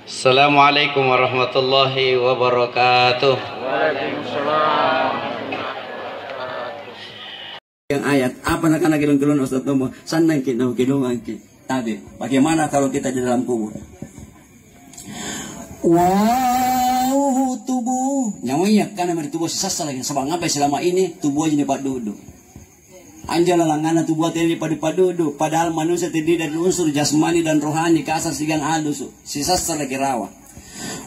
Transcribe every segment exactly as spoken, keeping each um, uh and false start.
Assalamualaikum warahmatullahi wabarakatuh. Yang ayat apa nakana kelong-kelong Ustaz Tommo? Sannangki, naung kelongangki. Tapi bagaimana kalau kita di dalam kubur? Wau tubuh. Nyawaya kana mari tubuh sisassa lagi. Sebab ngapai selama ini tubuh aja dipaddudu. Anjo lalangana tubuh tena dipaddu-paddudu, padahal manusia terdiri dari unsur jasmani dan rohani, kasar siagang halus, sisassa lagi rawa.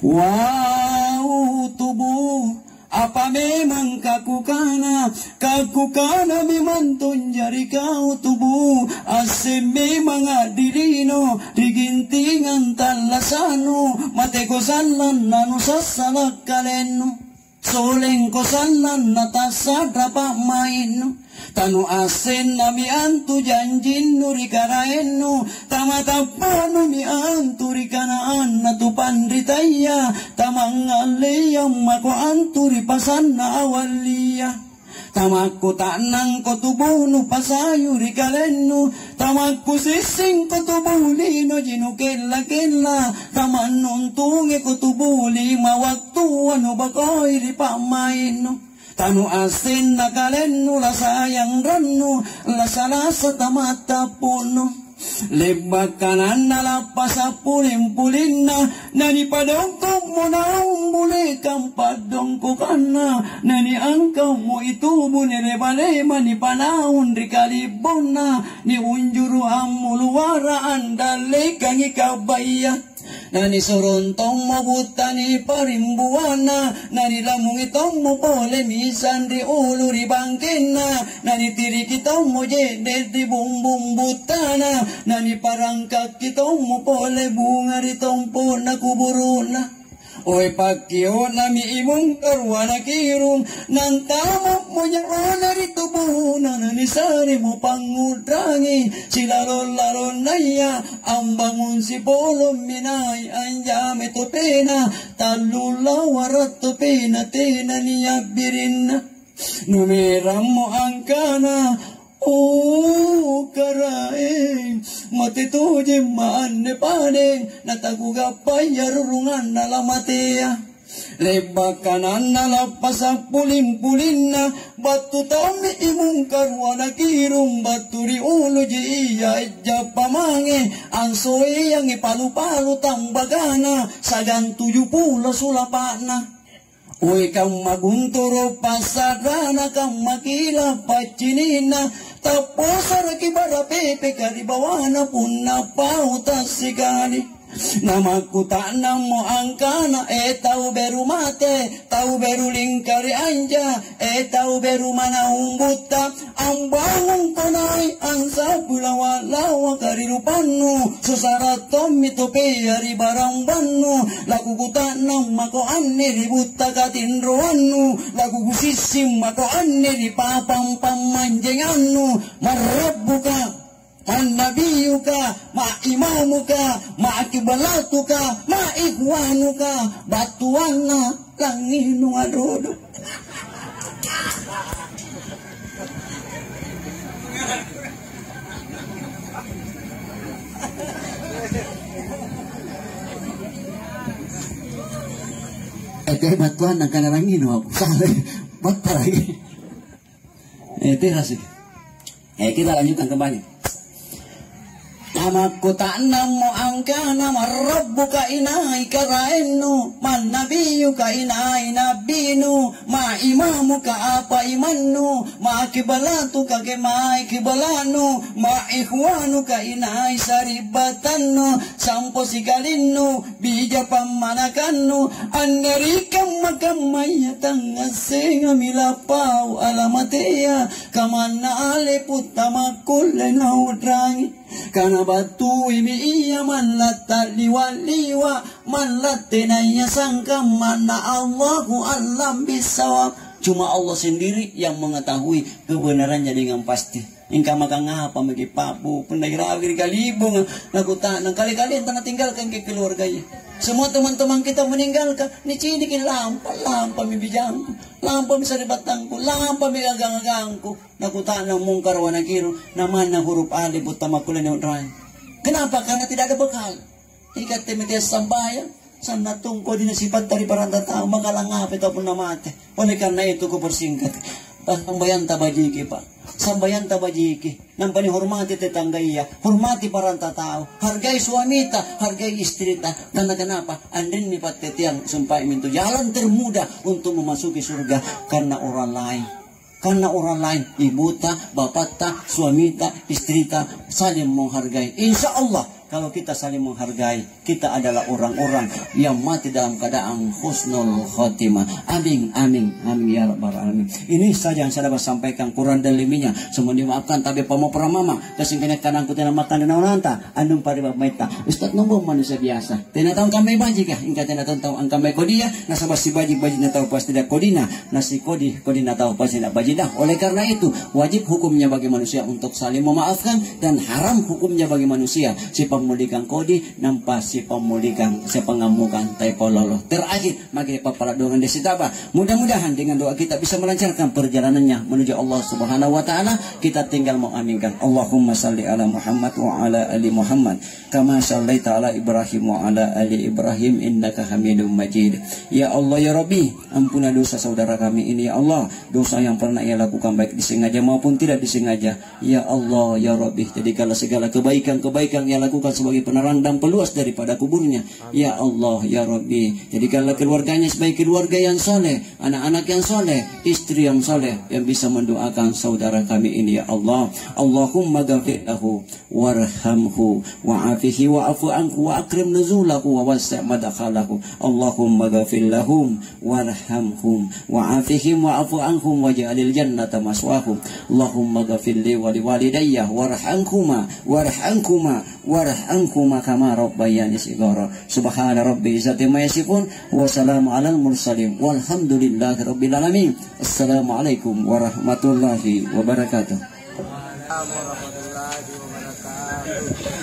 Wau tubuh, apa memang kakukana, kakukana memang tonja ri kau tubuh, asseng memang a'di lino, ri gintingang tallasanu, mateko sallang nanusassa lakkalennu. Solengko sallang natassa'ra pa'mai'nu, tanuassennami antu janjinnu ri karaennu, tamatappa'numi antu ri kanaanna tu panritaya, tamangngalleang mako antu ri pasanna awallia. Tamakkuta'nangko tubuhnu pasayu ri kalennu, tamakkusissingko tubuh linoji nukella-kella, tamannuntungiko tubuh lima wattua nubokoi ri pa'mai'nu. Tanuassenna kalennu lasayang rannu, lasa-lasa tamattappu'nu. Le'ba' kananna lappasa' puling-pulinna, nanipadongkommo naung bulekang paddongkokanna, naniangkammo itubu nilema-lema nipanaung ri kali'bonna, niunjuru' ammuluara andallekangi kabbaya. Nanisorong tommo butta niparimbuanna, nanilamungi tommo pole misang ri ulu ri bangkenna, nanitiriki tommo je'ne' ri bumbung buttana, naniparangkakki tommo pole bunga ri tompo'na kuburu'na. Oe pakkio'nami i Mungkar wa Nakirung, nantama'mo nyawana ri tubuhna, nanisaremo pangngu'rangi silalong-lalonnaya, ambangung sipolommi nai' anjama topena, tallu lawara' topena tena nia' birinna. Numerammo angkana, "O Karaeng, mate tojemma anne padeng, natagugappai arurunganna lamatea." Le'ba' kananna lappasa' puling-pulinna, battu tommi i Mungkar wa Nakirung, battu ri uluji ia a'jappa mange, ansoeangi palu-palu tambakana, sagang tuju pulo sulapa'na. Oi, kamma guntoro' passarana, kamma kila' paccinina, tapposaraki bara pepeka ri bawana punna pau tassikali. Namakkuta'nammo angkana, "E tau beru mate, tau beru lingka ri anja, e tau beru manaung butta, ambangungko nai' ansa'bu lawa-lawaka ri rupannu, susara' tommi topea ri barambannu, lakukuta'nang mako anne ri butta katinroannu, lakukusissing mako anne ri papang pammanjengannu, marrabbuka." "Man nabiyuka, ma imamuka, ma kiblatuka, ma ikhwanuka," battuanna langnginunga dodo. Eh, teh, battuanna kana langnginung, aku salah. Battara lagi. Eh, terasi. Eh, kita lanjutkan kembali. Tamakkuta'nammo angkana, "Marrabbuka inai karaennu, man nabiyuka inai nabbinu, ma imamuka apa imannu, ma kiblatuka kemae kiblanu, ma ikhwanuka inai sari'batannu, sampo sikalinnu, bija pammanakannu, anne ri kamma-kammaya tangngassengami lapau alamatea, kamanna ale putta makkulle nau'rangi." Kana battuimi ia mallatta liwa-liwa, mallatte naiya sangkammanna Allahu a'lam bissawab. Cuma Allah sendiri yang mengetahui kebenarannya dengan pasti. Mingka maka ngapa maki pa'bu, punna irawi ri kali'bonga, nakuta'nang, kale-kale tena tinggalkan ke keluarganya. Semua teman-teman kita meninggalkan, niciniki lampa, lampami bijangku, lampami sari'battangku, lampami agang-agangku. Nakuta'nang Mungkar wa Nakirung, namanna huruf alif butta makkulle nau'rangi. Kenapa? Karena tidak ada bekal. Ikatte mete sambayang, Sanna' tongko dina sipatta ri paranta tau, maka langngapai tau punna mate. Oleh karena itu, kupersingkat. Sambayanta bajiki, Pak. Sambayanta bajiki. Nampa nihormati tetanggaya, hormati paranta tau, hargai suamita, hargai istrita. Karena kenapa? Anrinni patteteang, sumpae mintu jalan termudah untuk memasuki surga karena orang lain. Karena orang lain, ibuta, bapatta, suamita, istrita, saling menghargai. Insya Allah, kalau kita saling menghargai, kita adalah orang-orang yang mati dalam keadaan husnul khotimah. Amin, amin, amin, ya rabbal alamin. Ini saja yang saya dapat sampaikan, kurang dan lebihnya semua dimaafkan, tapi pamopramama kasingkanya kanangku tena makan dan naunanta, andung pari bapmaita. Ustaz nombong manusia biasa. Tena tau angkammai bajika, ingka tena tau angkammai kodia, nasaba sibaji-bajina tau pasti ada kodina, nasikodi-kodina tau pasti ada bajina. Oleh karena itu, wajib hukumnya bagi manusia untuk saling memaafkan dan haram hukumnya bagi manusia sipammulikang kodi nampa sipammulikang, sipangammukang tai pololo. Terakhir, magi pappala doang di sitaba. Mudah-mudahan dengan doa kita bisa melancarkan perjalanannya menuju Allah Subhanahu wa Ta'ala. Kita tinggal mau aminkan. Allahumma salli ala Muhammad wa ala ali Muhammad. Kama sallaita ala Ibrahim wa ala ali Ibrahim innaka Hamidum Majid. Ya Allah, ya Rabbi, ampuna dosa saudara kami ini, ya Allah. Dosa yang pernah ia lakukan, baik disengaja maupun tidak disengaja. Ya Allah, ya Rabbi, jadikanlah segala kebaikan-kebaikan ia lakukan sebagai penerang dan peluas daripada kuburnya. Ya Allah, ya Rabbi, jadikanlah keluarganya sebagai keluarga yang soleh, anak-anak yang soleh, istri yang soleh, yang bisa mendoakan saudara kami ini, ya Allah. Allahumma ghafir lahu warhamhu wa'afihi wa'fu anhu wa akrim nuzulahu wa wasi' madkhalahu. Allahumma ghafir lahum warhamhum wa'afihim wa'fu anhum waj'alil jannata maswahum. Allahumma ghafir li wa liwalidayya warhamhuma, warhamhuma, warhamhuma kama rabbayani shighara. Subhana rabbi izzati amma yasifun, wa salamun alal mursalin, walhamdulillahi rabbil alamin. Assalamualaikum warahmatullahi wabarakatuh. Waalaikumsalam warahmatullahi wabarakatuh.